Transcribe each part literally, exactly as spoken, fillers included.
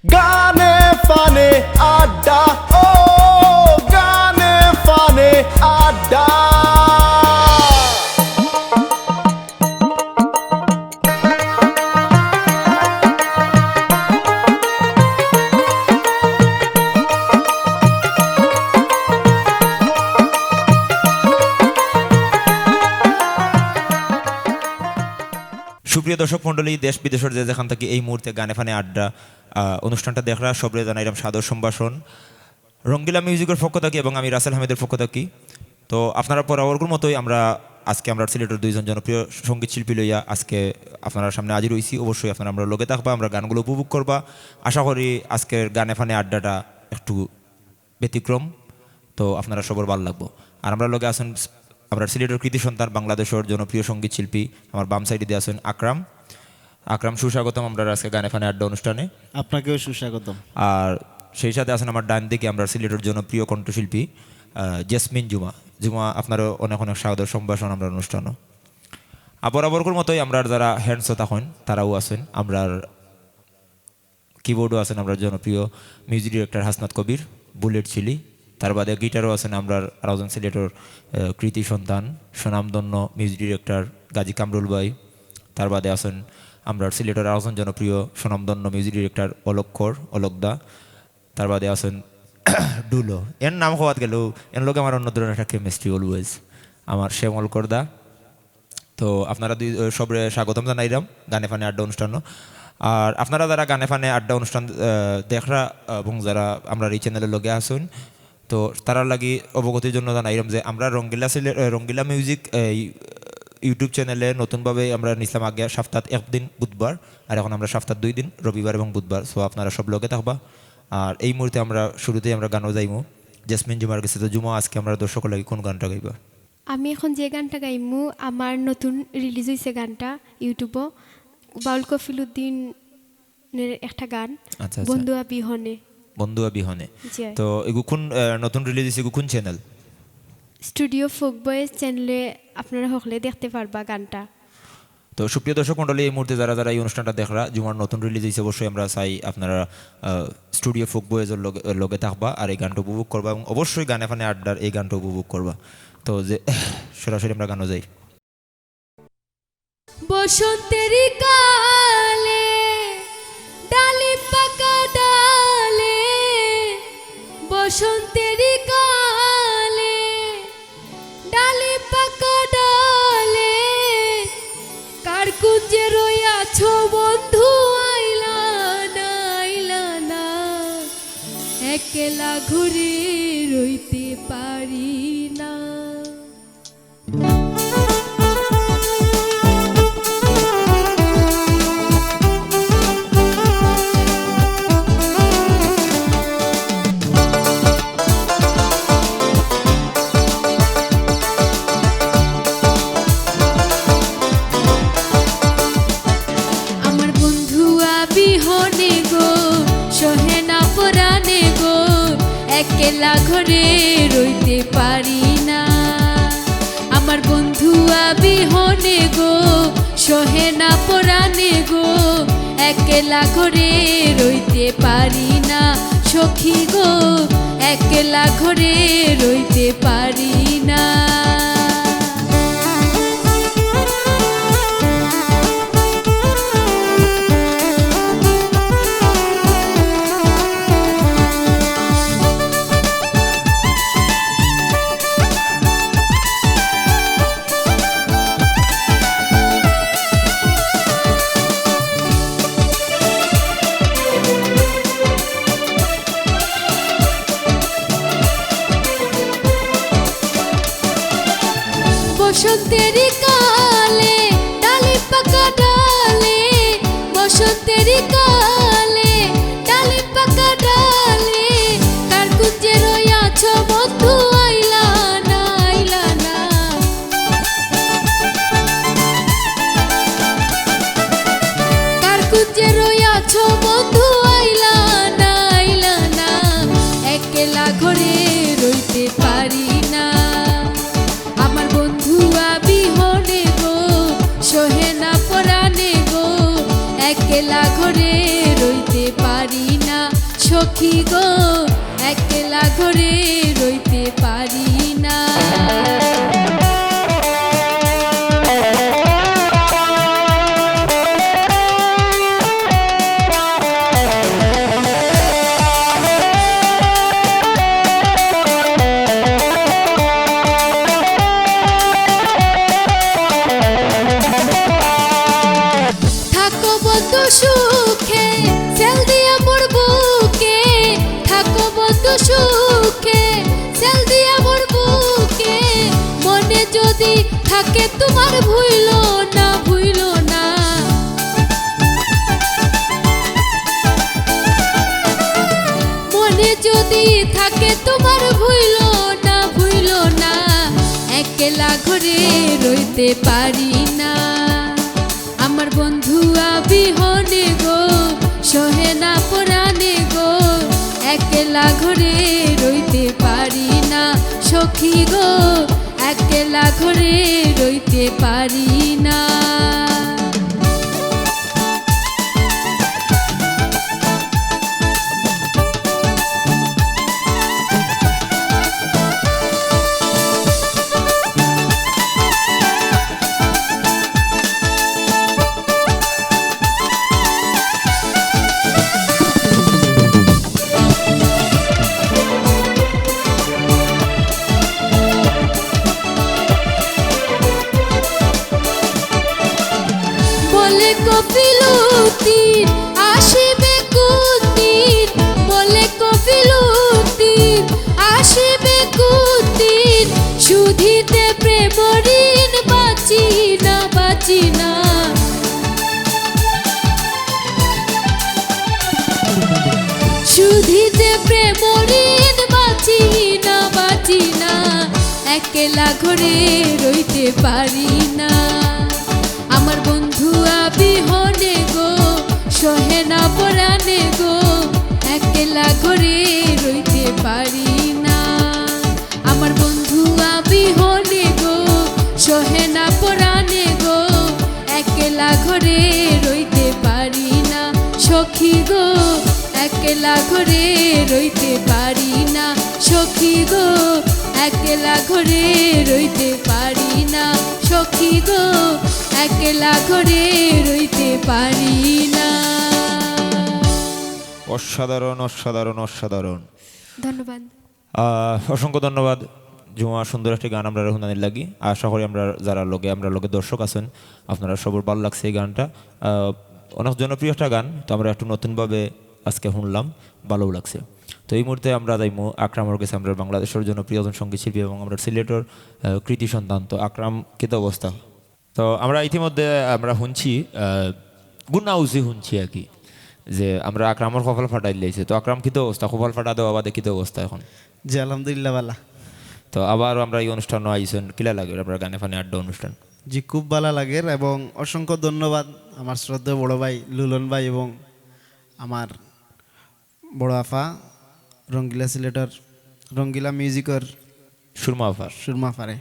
গানে ফানে আড্ডা, ও গানে ফানে আড্ডা। সুপ্রিয় দর্শক মণ্ডলী, দেশ বিদেশর যে যেখান থাকি এই মুহূর্তে গানে ফানে আড্ডা, আহ, অনুষ্ঠানটা দেখরা, সবরে জানাইরাম সাদর সম্ভাষণ রঙ্গিলা মিউজিকর পক্ষ থাকি এবং আমি রাসেল হামিদর পক্ষ থাকি। তো আপনারা বরাবরকুর মতোই আমরা আজকে আমরার সিলেটর দুইজন জনপ্রিয় সঙ্গীত শিল্পী লইয়া আজকে আপনারার সামনে হাজির অইছি। অবশ্যই আপনারা আমরার লগে থাকবা, আমরার গানগুলো উপভোগ করবা। আশা করি আজকের গানে ফানে আড্ডাটা একটু ব্যতিক্রম, তো আপনারা সবর ভালা লাগবো। আর আমরার লগে আছইন আমরার সিলেটর কৃতি সন্তান, বাংলাদেশর জনপ্রিয় সঙ্গীত শিল্পী, আমার বাম সাইডে দিয়া আছইন আকরাম। আকরাম, সুস্বাগতম আমরার আজকে গানে ফানে আড্ডা অনুষ্ঠানে। আপনাকেও সুস্বাগতম। আর সেই সাথে আছইন আমার ডান দিকে আমরার সিলেটর জনপ্রিয় কণ্ঠশিল্পী, আহ, জেসমিন জুমা। জুমা, আপনারও অনেক অনেক স্বাগত সম্ভাষণ আমরার অনুষ্ঠানও। আর বরাবরকুর মতোই আমরার যারা হ্যান্ডসো থাকইন, তারাও আছইন। আমরার কিবোর্ডও আছইন আমরার জনপ্রিয় মিউজিক ডিরেক্টর হাসনাত কবির, বুলেট চিলি। তার বাদে গিটারও আছইন আমরার আরকজন সিলেটর, আহ, কৃতি সন্তান, স্বনামধন্য মিউজিক ডিরেক্টর গাজী কামরুল ভাই। তার বাদে আছইন আমরার সিলেটর আরকজন জনপ্রিয় স্বনামধন্য মিউজিক ডিরেক্টর অলক কর, অলক দা। তার বাদে আছইন ডুলো। এর নাম কওয়াত গেলেও এর লগে আমার অন্য ধরনের একটা কেমিস্ট্রি অলওয়েজ। আমার শ্যামল কর দা। তো আপনারা দুই, আহ, সবরে স্বাগতম জানাইরাম গানে ফানে আড্ডা অনুষ্ঠানও। আর আপনারা যারা গানে ফানে আড্ডা অনুষ্ঠান, আহ, দেখরা এবং যারা আমরার এই চ্যানেলর লগে আছইন, তো তারার লাগি অবগতির জন্য জানাইরাম যে আমরা রঙ্গিলা সিলে-, আহ, রঙ্গিলা মিউজিক, আহ, ইউ-, YouTube চ্যানেলে নতুনভাবে আমরা নিছলাম আগে সপ্তাত একদিন বুধবার, আর এখন আমরা সপ্তাত দুই দিন রবিবার এবং বুধবার। So আপনারা সব লগে থাকবা। আর এই মুহূর্তে আমরা শুরুতেই আমরা গানও যাইমু জেসমিন জুমার গেছে। তো জুমা, আজকে আমরার দর্শকর লাগি কোন গানটা গাইবা? আমি এখন যে গানটা গাইমু, আমার নতুন রিলিজ অইছে গানটা YouTube-ও, বাউল কফিলুদ্দিনের একটা গান, আচ্ছা, আচ্ছা। বন্ধুয়া বিহনে। বন্ধুয়া বিহনে। জি। তো এগু কোন, আহ, নতুন রিলিজ অইছে, এগু কোন চ্যানেল? স্টুডিও ফোক বয়েজ চ্যানেলে আপনারা হকলে দেখতে পারবা গানটা। তো সুপ্রিয় দর্শক মণ্ডলী, এই মুহূর্তে যারা যারা এই অনুষ্ঠানটা দেখরা, জুমার নতুন রিলিজ অইছে, অবশ্যই আমরা চাই আপনারা, আহ, স্টুডিও ফোক বয়েজর লগে, লগে থাকবা আর এই গানটা উপভোগ করবা এবং অবশ্যই গানে ফানে আড্ডার এই গানটা উপভোগ করবা। তো যে সরাসরি আমরা গানও যাই। বসন্তের কালে ডালিম পাকা ডালে, বসন্তের কালে ডালিম পাকা ডালে, কার কুঞ্জে রইয়াছো বন্ধু, আইলা না, আইলা না, একলা ঘরে রইতে পারি না। আমার বন্ধুয়া বিহনে গো, সহে না পরানে গো, একলা ঘরে রইতে পারি না। আমার বন্ধুয়া বিহনে গো, সহে না পরানে গো, একলা ঘরে রইতে পারি না। সখী গো, একলা ঘরে রইতে পারি না। বসন্তের কালে ডালে পাকা ডালে, বসন্তের কালে ডালে পাকা ডালে, কার কুঞ্জে রইয়াছো বন্ধু, আইলা না, আইলা না। কার কুঞ্জে রইয়াছো বন্ধু, আইলা না, আইলা না। একলা ঘরে রইতে পারি না। আমার বন্ধুয়া বিহনে গো, সহে না পরানে গো, একলা ঘরে সখী গো, একলা ঘরে রইতে পারি না। থাকো বন্ধু সুখে, সেল দিয়া মোর বুকে। থাকো বন্ধু সুখে, সেল দিয়া মোর বুকে। মনে যদি থাকে তোমার, ভুইলো না, ভুইলো না। মনে যদি থাকে তোমার, ভুইলো না, ভুইলো না। একলা ঘরে রইতে পারি না। আমার বন্ধুয়া বিহনে গো, সহে না পরানে গো। একলা ঘরে রইতে পারি না, সখী গো, একলা ঘরে রইতে পারি না। বলে কফিলুদ্দিন আসিবে কোন দিন, বলে কফিলুদ্দিন আসিবে কোন দিন, শুধিতে প্রেম ঋণ বাঁচি না, বাঁচি না। শুধিতে প্রেম ঋণ বাঁচি না, বাঁচি না। একলা ঘরে রইতে পারি না। আমার বন্ধুয়া বিহনে গো, সহে না পরানে গো। একলা ঘরে রইতে পারি না। আমার বন্ধুয়া বিহনে গো, সহে না পরানে গো। একলা ঘরে রইতে পারি না, সখী গো। একলা ঘরে রইতে পারি না, সখী গো। একলা ঘরে রইতে পারি না, সখী গো। একলা ঘরে রইতে পারি না। অসাধারণ, অসাধারণ, অসাধারণ। ধন্যবাদ। আহ, অসংখ্য ধন্যবাদ জুমা, সুন্দর একটি গান আমরারে হুনানির লাগি। আশা করি আমরার যারা লগে, আমরার লগে দর্শক আছেন, আপনারা সবর ভালা লাগছে এই গানটা। আহ, অনেক জনপ্রিয় একটা গান, তো আমরা একটু নতুনভাবে আজকে হুনলাম, ভালাও লাগছে। তো এই মুহূর্তে আমরা যাইমু আকরামর গেছে, আমরার বাংলাদেশর জনপ্রিয় একজন সঙ্গীত শিল্পী এবং আমরার সিলেটর, আহ, কৃতি সন্তান। তো আকরাম, কিতা অবস্থা? তো আমরা ইতিমধ্যে আমরা হুনছি, আহ, গুনা উজি হুনছি আর কি, যে আমরা আকরামর কপাল ফাটাই দিলাইছে। তো আকরাম, কিতা অবস্থা? কপাল ফাটা দেওয়া বাদে কিতা অবস্থা এখন? জি, আলহামদুলিল্লাহ, ভালা। তো আবার আমরা এই অনুষ্ঠানও আইছেন, কিলা লাগে আপনার গানে ফানে আড্ডা অনুষ্ঠান? জি, খুব ভালা লাগের এবং অসংখ্য ধন্যবাদ আমার শ্রদ্ধেয় বড় ভাই লুলন ভাই এবং আমার বড় আফা রঙ্গিলা সিলেটর, রঙ্গিলা মিউজিকর সুরমা আফা। সুরমা আফারে।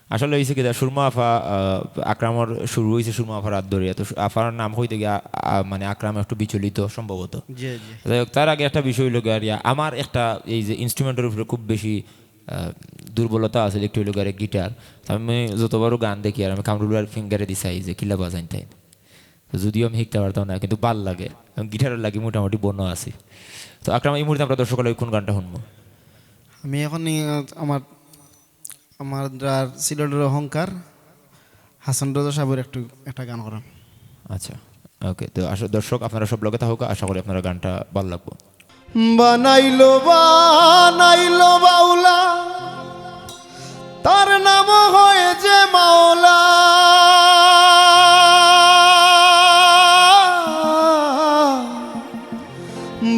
আসলে হইছে কিতা, সুরমা আফা, আহ, আকরামর শুরু হইছে সুরমা আফার হাত ধরিয়া। তো সু-, আফার নাম হইতে গিয়া, আ-, আ-, মানে আকরাম একটু বিচলিত সম্ভবত। জি, জি। যাই হোক, তার আগে একটা বিষয় হইল গিয়া আর ইয়া, আমার একটা এই যে ইনস্ট্রুমেন্টের উপরে খুব বেশি, আহ, দুর্বলতা আছে, একটু হইল গিয়া আর গিটার। তো আমি যতবারও গান দেখি আর আমি কামরুল ভাইর ফিঙ্গারে দিছাই যে কিলা বাজাইন তাই। তো যদিও আমি শিখতে পারতাম না, কিন্তু ভালা লাগে। এবং গিটারের লাগি মোটামুটি বনো আছি। তো আকরাম, এই মুহূর্তে আমরা দর্শক হলে কোন গানটা শুনবো? আমি এখন এই, আমার, আমার আর সিলেটের অহংকার, হাসান রাজা সাহেবের একটু, একটা গান করেন। আচ্ছা, ওকে। তো আসলে দর্শক, আপনারা সব লগে থাকুক, আশা করি আপনারা গানটা ভালা লাগবো। বানাইলো, বানাইলো বাউলা, তার নাম হয় যে মাওলা।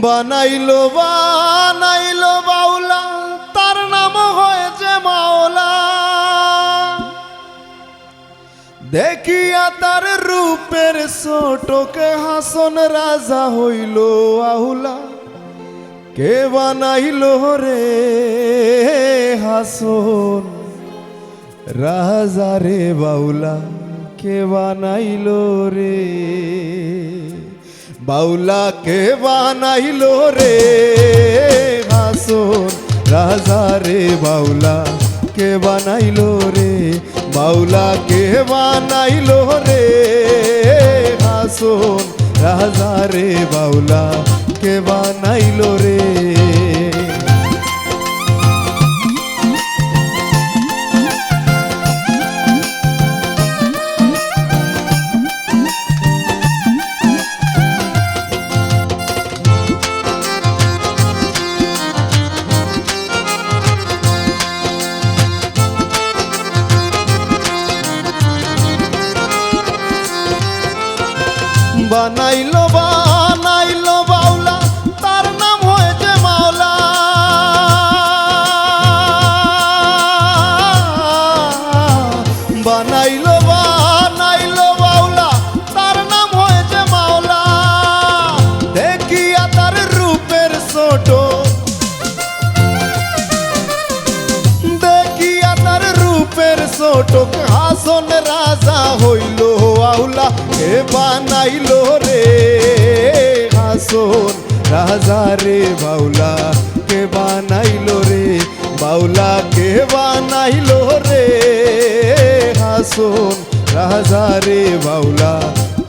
বানাইলো, বানাইলো বাউলা, তার নাম হয় যে মাওলা। দেখিয়া তার রূপের চটকে হাসন রাজা হইল আহুলা। কে বানাইল রে হাসন রাজা রে বাউলা, কে বানাইল রে? বাউলা কে বানাইলো রে হাসন রাজা রে, বাউলা কে বানাইলো রে, বাউলা কে বানাইলো রে হাসন রাজা রে, বাউলা কে বানাইলো রে। বানাইলো, বানাইলো বাউলা, তার নাম হয়েছে মাওলা। বানাইলো, বানাইলো বাউলা, তার নাম হয়েছে মাওলা। দেখিয়া তার রূপের ছোট, দেখিয়া তার রূপের চটক হাসন রাজা হইল আউলা। কে বানাইল রে হাসন রাজা রে, বাউলা কে বানাইল রে, বাউলা কে বানাইল রে হাসন রাজা রে, বাউলা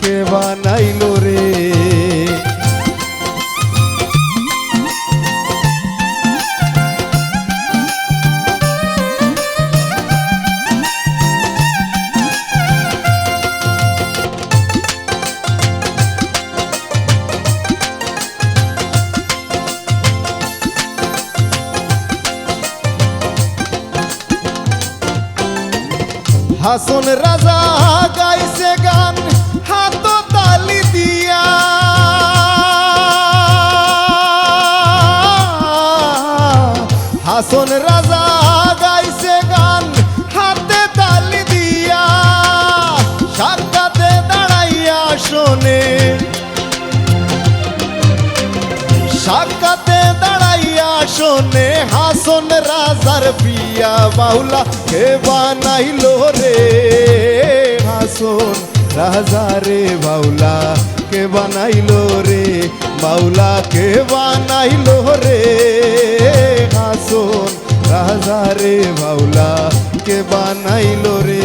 কে বানাইল রে। হাসন রাজা গাইছে গান হাতো তালি দিয়া। হাসন রাজা গাইছে গান হাতে তালি দিয়া। সাক্ষাতে দাঁড়াইয়া শোনে, সাক্ষাতে দাঁড়াইয়া শোনে হাসন রাজার পিয়া। বাউলা কে বানাইল রে হাসন রাজা রে, বাউলা কে বানাইল রে, বাউলা কে বানাইল রে হাসন রাজা রে, বাউলা কে বানাইল রে।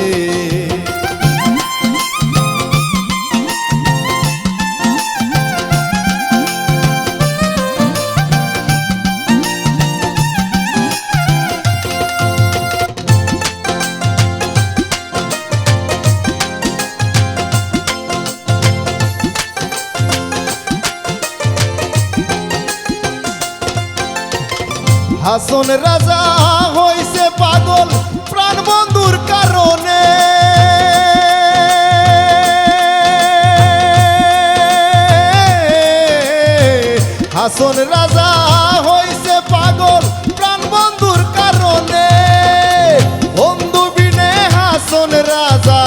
হাসন রাজা হইছে পাগল প্রাণবন্ধুর কারণে। হাসন রাজা হইছে পাগল প্রাণবন্ধুর কারণে। বন্ধু বিনে হাসন রাজা,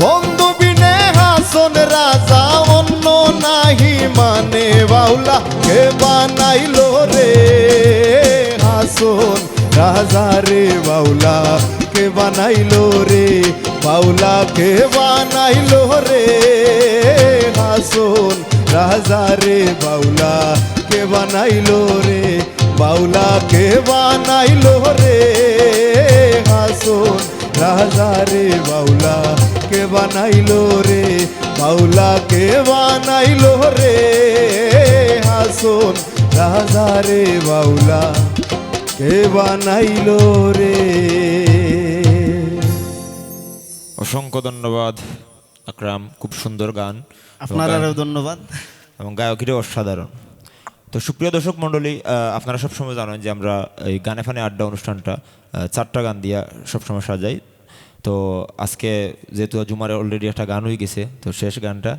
বন্ধু বিনে হাসন রাজা অন্য নাহি মানে। বাউলা কে বানাইল রে হাসন রাজা রে, বাউলা কে বানাইল রে, বাউলা কে বানাইল রে হাসন রাজা রে, বাউলা কে বানাইল রে, বাউলা কে বানাইল রে হাসন রাজা রে, বাউলা কে বানাইল রে, বাউলা কে বানাইল রে হাসন রাজা রে, বাউলা কে বানাইল রে। অসংখ্য ধন্যবাদ আকরাম, খুব সুন্দর গান। আপনারারেও গান ধন্যবাদ। এবং গায়কিটাও অসাধারণ। তো সুপ্রিয় দর্শক মণ্ডলী, আহ, আপনারা সবসময় জানেন যে আমরা এই গানে ফানে আড্ডা অনুষ্ঠানটা, আহ, চারটা গান দিয়া সবসময় সাজাই। তো আজকে যেহেতু জুমার already একটা গান হয়ে গেছে, তো শেষ গানটা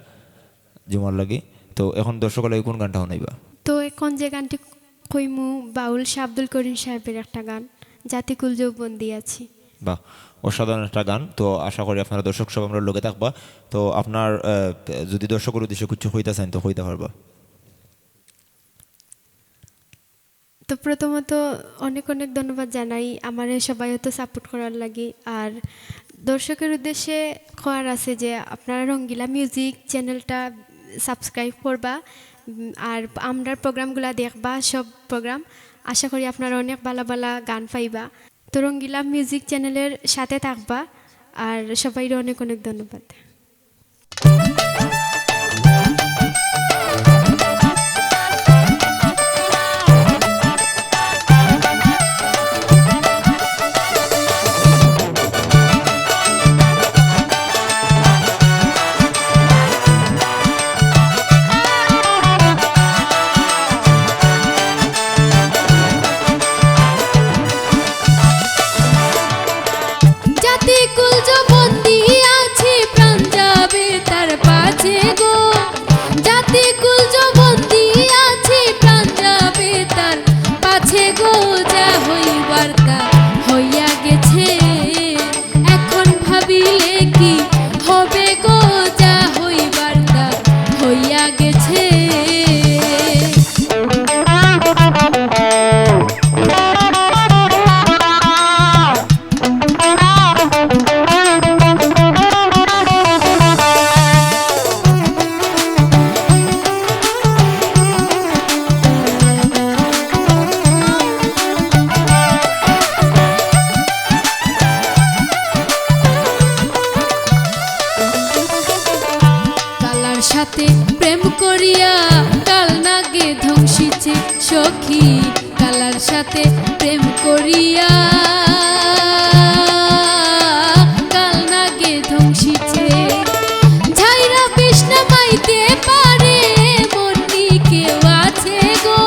জুমার লাগি। তো এখন দর্শক লাগি কোন গানটা শুনাইবা? তো এখন যে গানটি কইমু বাউল শাহ আব্দুল করিম সাহেবের একটা গান, জাতিকুল যৌবন দিয়াছি। বাহ, অসাধারণ একটা গান। তো আশা করি আপনারা দর্শক সব আমরার লগে থাকবা। তো আপনার, আহ, যদি দর্শকর উদ্দেশ্যে কিছু কইতা চান তো কইতা পারবা। তো প্রথমত অনেক অনেক ধন্যবাদ জানাই আমারে সবাই অত support করার লাগি। আর দর্শকের উদ্দেশ্যে কওয়ার আছে যে আপনারা রঙ্গিলা মিউজিক চ্যানেলটা সাবস্ক্রাইব করবা, উম, আর আমরার প্রোগ্রামগুলা দেখবা, সব প্রোগ্রাম। আশা করি আপনারা অনেক ভালা ভালা গান পাইবা। তো রঙ্গিলা মিউজিক চ্যানেলের সাথে থাকবা, আর সবাইরে অনেক অনেক ধন্যবাদ। জাতি কুল বন্দি আছি, প্রাণ যাবে তার পাছে গো। জাতি কুল বন্দি আছি, প্রাণ যাবে তার পাছে গো। যা হইবার তা হইয়া গেছে, এখন ভাবিলে কি হবে গো? যা হইবার তা হইয়া গেছে। কালার সাথে প্রেম করিয়া কাল নাগে ধ্বংসিছে সখী, কালার সাথে প্রেম করিয়া কাল নাগে ধ্বংসিছে। ঝাইরা বিষ্ণা মাইতে পারে মন নি কেউ আছে গো।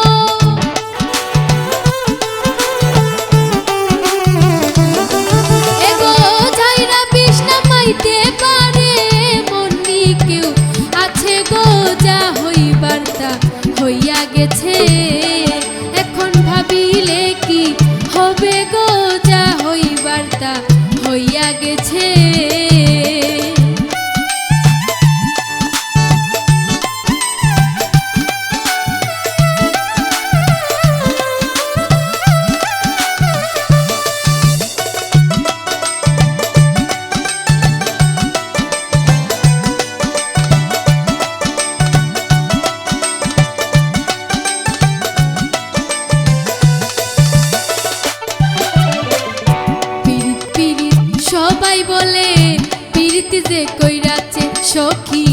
এগো ঝাইরা বিষ্ণা মাইতে পারে মন নি কেউ আছে গো। যা হইবার তা হইয়া গেছে, এখন ভাবিলে কি হবে গো? যা হইবার তা হইয়া গেছে। পিরিত পিরিত সবাই বলে, পিরিত যে কইরাছে সখী।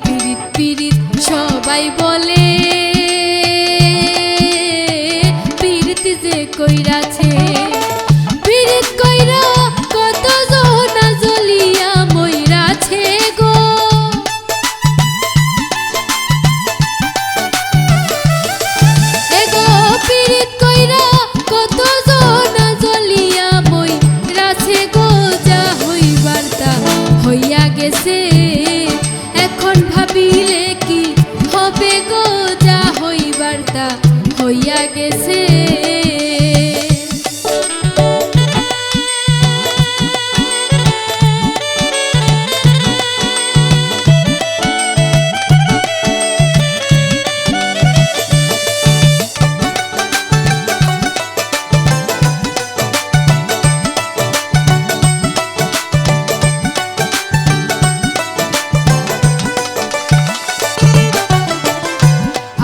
পিরিত পিরিত সবাই বলে, পিরিত যে কইরাছে। পিরিত কইরা কত জনা জ্বলিয়া মইরাছে গো। এগো পিরিত কইরা কত জনা জ্বলিয়া মইরাছে গো। যা হইবার তা হইয়া গেছে, এখন ভাবিলে কি হবে গো? যা হইবার তা হইয়া গেছে।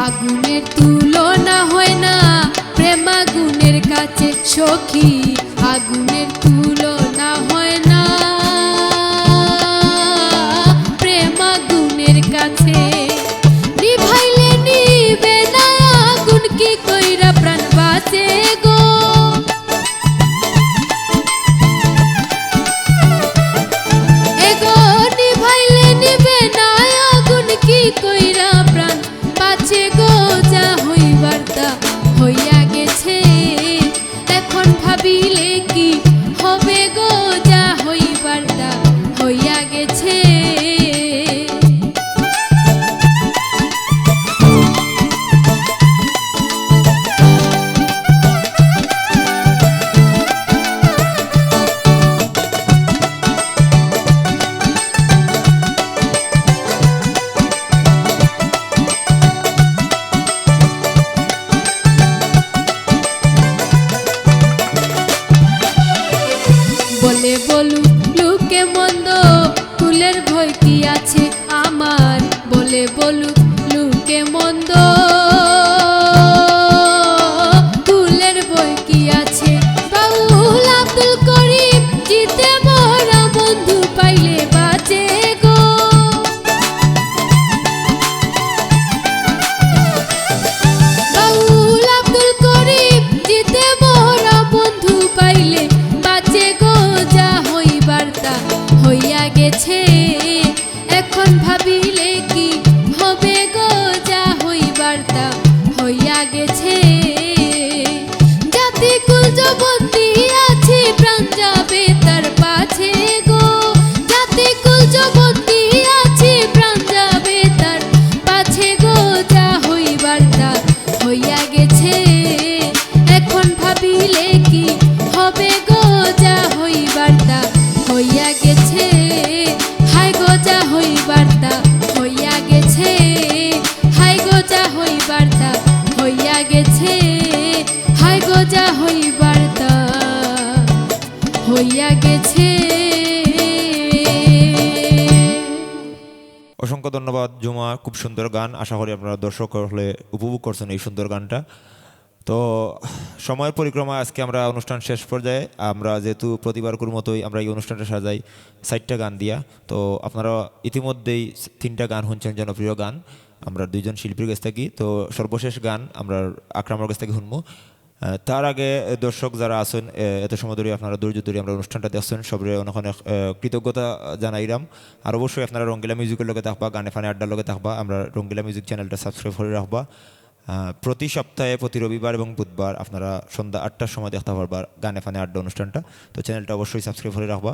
আগুনের তুলনা হয় না প্রেম আগুনের কাছে সখী, আগুনের তুলনা হয় না প্রেম আগুনের কাছে। নিভাইলে নিবে না আগুন, কি কইরা প্রাণ বাঁচে গো। এগো নিভাইলে নিবে না আগুন, কি কইরা প্রাণ বাঁচে গো। যা হইবার তা হইয়া গেছে, এখন ভাবিলে কি হবে গো? যা হইবার তা হইয়া গেছে। কে মন্দ ফুলের বই কি আছে? বাউল আব্দুল করিম, জিতে মরা বন্ধু পাইলে বাঁচে গো। বাউল আব্দুল করিম, জিতে মরা বন্ধু পাইলে বাঁচে গো। যা হইবার তা হইয়া গেছে, এখন ভাবিলে কি হবে গো? যা হইবার তা হইয়া গেছে। জাতিকুল জবন্দি আছি, প্রাণ যাবে তার পাছে গো। জাতিকুল জবন্দি আছি, প্রাণ যাবে তার পাছে গো। যা হইবার তা হইয়া গেছে, এখন ভাবিলে কি হবে গো? যা হইবার তা হইয়া গেছে। হায় গো, যা হইবার তা হইয়া গেছে। হায় গো, যা হইবার তা হইয়া গেছে। হায় গো, যা হইবার তা হইয়া গেছে। অসংখ্য ধন্যবাদ জুমা, খুব সুন্দর গান। আশা করি আপনারা দর্শক হলে উপভোগ করছেন এই সুন্দর গানটা। তো সময়ের পরিক্রমা, আজকে আমরা অনুষ্ঠান শেষ পর্যায়ে। আমরা যেহেতু প্রতিবারকুর মতোই আমরা এই অনুষ্ঠানটা সাজাই চারটা গান দিয়া, তো আপনারা ইতিমধ্যেই তিনটা গান শুনছেন, জনপ্রিয় গান। আমরা দুইজন শিল্পীর কাছ থাকি, তো সর্বশেষ গান আমরা আকরামর কাছ থাকি শুনবো। আহ, তার আগে দর্শক যারা আছেন, আহ, এত সময় ধরে আপনারা ধৈর্য ধরে আমরা অনুষ্ঠানটা দেখছেন, সবরে অনেক অনেক, আহ, কৃতজ্ঞতা জানাইরাম। আর অবশ্যই আপনারা রঙ্গিলা মিউজিকের লগে থাকবা, গানে ফানে আড্ডার লগে থাকবা, আমরা রঙ্গিলা মিউজিক চ্যানেলটা সাবস্ক্রাইব করে রাখবা। আহ, প্রতি সপ্তাহে প্রতি রবিবার এবং বুধবার আপনারা সন্ধ্যা আটটার সময় দেখতে পারবা গানে ফানে আড্ডা অনুষ্ঠানটা। তো চ্যানেলটা অবশ্যই সাবস্ক্রাইব করে রাখবা।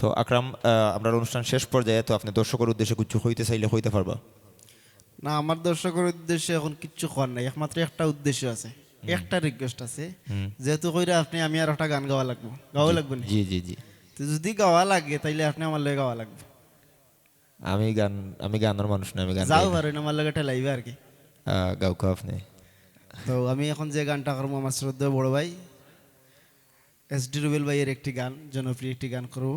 তো আকরাম, আহ, আমরা অনুষ্ঠান শেষ পর্যায়ে, তো আপনি দর্শকের উদ্দেশ্যে কিছু কইতে চাইলে কইতে পারবা। না, আমার দর্শকের উদ্দেশ্যে এখন কিচ্ছু কওয়ার নাই, একমাত্র একটা উদ্দেশ্য আছে, হুম। একটা রিকোয়েস্ট আছে। হুম। যেহেতু কইরা আপনি, আমি আর একটা গান গাওয়া লাগবো, গাওয়া জি, লাগবো নি? জি, জি, জি। তো যদি গাওয়া লাগে, তাইলে আপনি আমার লগে গাওয়া লাগবো। আমি গান, আমি গানের মানুষ না, আমি গান যাও গাই না। পারেন আমার লগে ঠেলাইবে আর কি। আহ, গাউকা আপনি। তো আমি এখন যে গানটা করবো, আমার শ্রদ্ধেয় বড় ভাই এস ডি রুবেল ভাইয়ের একটি গান, জনপ্রিয় একটি গান করবো।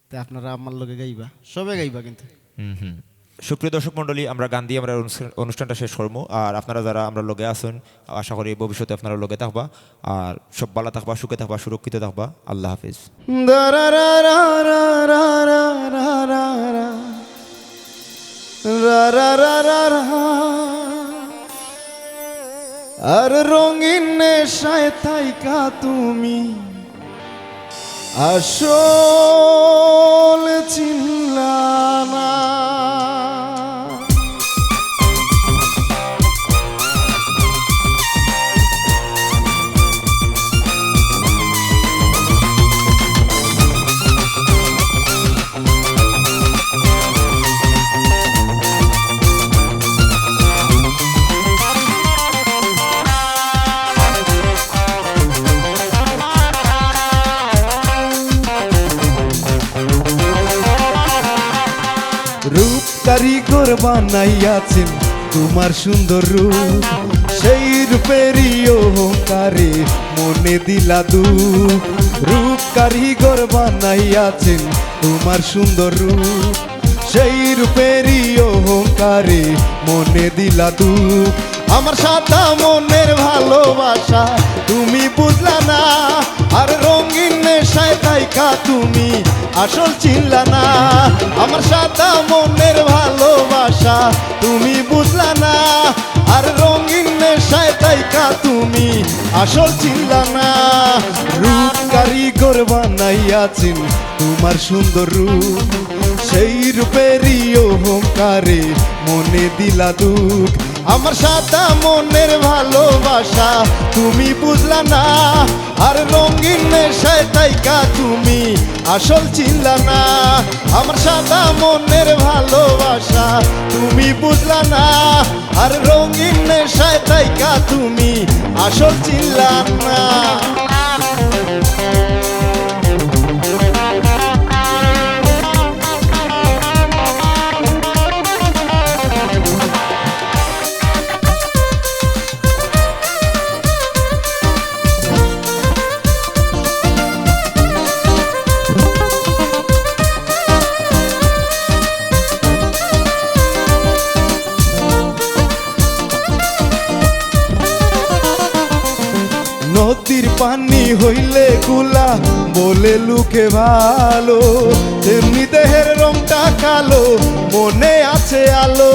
তে আপনারা আমার লগে গাইবা, সবে গাইবা কিন্তু। হুম, হুম। সুপ্রিয় দর্শক মণ্ডলী, আমরা গান দিয়ে আমরা অনুষ্ঠান-, অনুষ্ঠানটা শেষ করবো। আর আপনারা যারা আমরা লগে আছেন, আশা করি ভবিষ্যতে আপনারা লগে থাকবা। আর সব ভালো থাকবা, সুখে থাকবা, সুরক্ষিত থাকবা। আল্লাহ হাফিজ। আর রঙিন নেশায় থাইকা তুমি আসল চিনলা না। রূপ কারিগর বানাইয়াছেন তোমার সুন্দর রূপ, সেই রূপেরই অহংকারে মনে দিলা দুখ। রূপ কারিগর বানাইয়াছেন তোমার সুন্দর রূপ, সেই রূপেরই অহংকারে মনে দিলা দুখ। আমার সাদা মনের ভালোবাসা তুমি বুঝলা না, আর রঙিন নেশায় থাইকা তুমি আসল চিনলা না। আমার সাদা মনের ভালোবাসা তুমি বুঝলা না, আর রঙিন নেশায় থাইকা তুমি আসল চিনলা না। রূপ কারিগর বানাইয়াছেন তোমার সুন্দর রূপ, সেই রূপেরই অহংকারে মনে দিলা দুখ। আমার সাদা মনের ভালোবাসা তুমি বুঝলা না, আর রঙিন নেশায় থাইকা তুমি আসল চিনলা না। আমার সাদা মনের ভালোবাসা তুমি বুঝলা না, আর রঙিন নেশায় থাইকা তুমি আসল চিনলা না। পানি হইলে গুলা বলে লোকে ভালো, তেমনি দেহের রংটা কালো, মনে আছে আলো।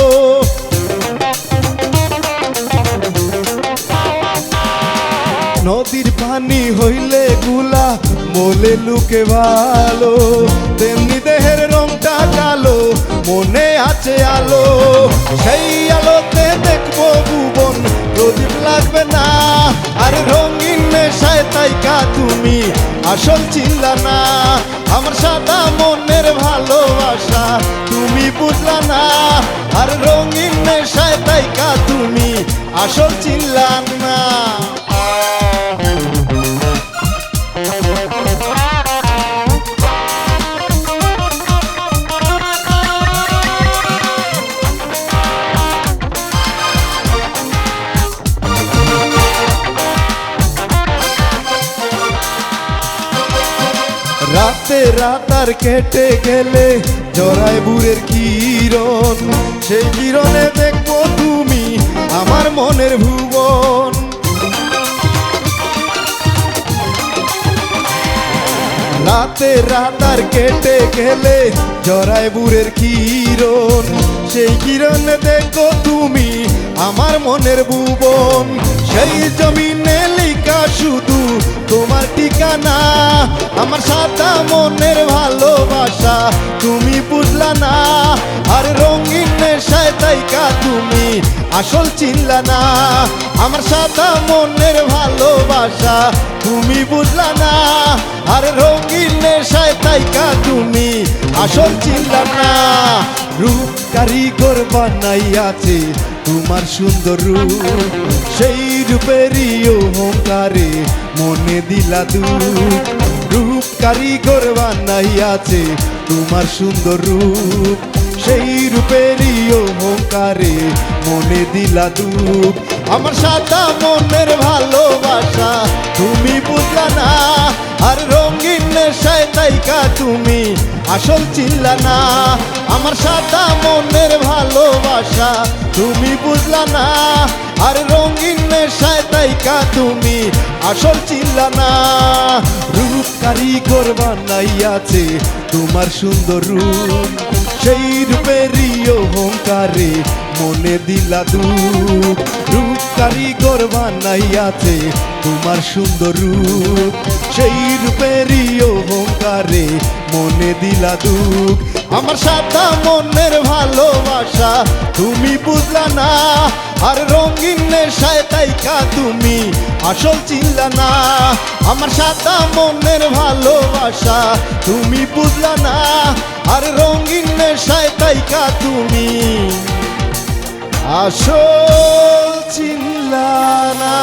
নদীর পানি হইলে গুলা বলে লোকে ভালো, তেমনি দেহের রংটা কালো, মনে আছে আলো। সেই আলোতে দেখবো ভুবন, প্রদীপ লাগবে না। আর রঙিন নেশায় তাইকা তুমি আসল চিনলা না। আমার সাদা মনের ভালোবাসা তুমি বুঝলা না। আর রঙিন নেশায় তাইকা তুমি আসল চিনলা না। রাতে রাত আর কেটে গেলে জড়ায় ভোরের কিরণ, সেই কিরণে দেখবো তুমি আমার মনের ভুবন। রাতে রাত আর কেটে গেলে জড়ায় ভোরের কিরণ, সেই কিরণে দেখো তুমি আমার মনের ভুবন। সেই জমিনে লিখা শুধু তোমার ঠিকানা। আমার সাদা মনের ভালোবাসা তুমি বুঝলা না। আর রঙিন নেশায় তাইকা তুমি আসল চিনলা না। আমার সাদা মনের ভালোবাসা তুমি বুঝলা না। আর রঙিন নেশায় তাইকা তুমি আসল চিনলা না। রূপ কারিগর বানাইয়াছে তোমার সুন্দর রূপ, সেই রূপেরই অহংকারে মনে দিলা দুখ। রূপ কারিগর বানাইয়াছে তোমার সুন্দর রূপ, সেই রূপেরই অহংকারে মনে দিলা দুখ। আমার সাদা মনের ভালোবাসা তুমি বুঝলা না। আর রঙিন নেশায় তাইকা তুমি আসল চিনলা না। আমার সাদা মনের ভালোবাসা তুমি বুঝলা না। আর রঙিন নেশায় তাইকা তুমি আসল চিনলা না। রূপ কারিগর বানাইয়াছে তোমার সুন্দর রূপ, সেই রূপেরই অহংকারে মনে দিলা দুখ। রূপ কারিগর বানাইয়াছে তোমার সুন্দর রূপ, সেই রূপেরই অহংকারে মনে দিলা দুখ। আমার সাদা মনের ভালোবাসা তুমি বুঝলা না। আর রঙিন নেশায় তাইকা তুমি আসল চিনলা না। আমার সাদা মনের ভালোবাসা তুমি বুঝলা না। আর রঙিন নেশায় তাইকা তুমি আসল চিনলা না।